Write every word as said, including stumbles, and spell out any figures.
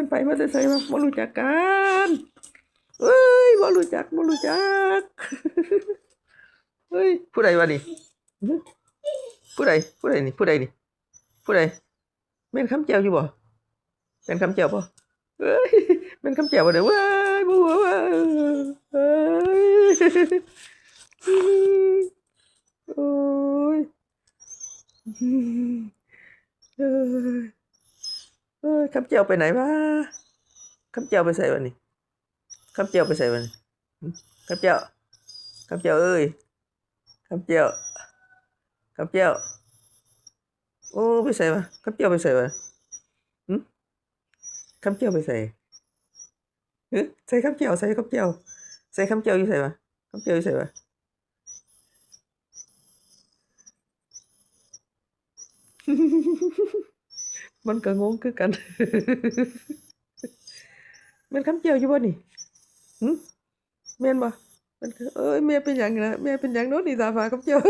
มันไปมาแต่ไสวะ บ่รู้จักกัน เอ้ย บ่รู้จัก บ่รู้จัก เฮ้ย ผู้ใดวะนี่ ผู้ใด ผู้ใดนี่ ผู้ใดนี่ ผู้ใด แม่นคำแจ่วอยู่บ่ แม่นคำแจ่วบ่ เอ้ย แม่นคำแจ่วบ่เนี่ย เว้ย บ่ บ่ บ่ เอ้ย โอ้ย เอ้ย เอ้ย คำแจ่วไปไหนวะ คำแจ่วไปไสวะนี่ คำแจ่วไปไสวะนี่ หึ คำแจ่ว คำแจ่วเอ้ย คำแจ่ว คำแจ่ว โอ้ ไปไสวะ คำแจ่วไปไสวะ หึ คำแจ่วไปไส หึ ใส่คำแจ่ว ใส่คำแจ่ว ใส่คำแจ่วอยู่ไสวะ คำแจ่วอยู่ไสวะ มันก็งงคือกัน แม่นคำแจ่วอยู่บ่นี่ หึ แม่นบ่ มันก็ เอ้ย แม่เป็นหยังนะ แม่เป็นหยังเนาะนี่ ตาฟ้ากับแจ่ว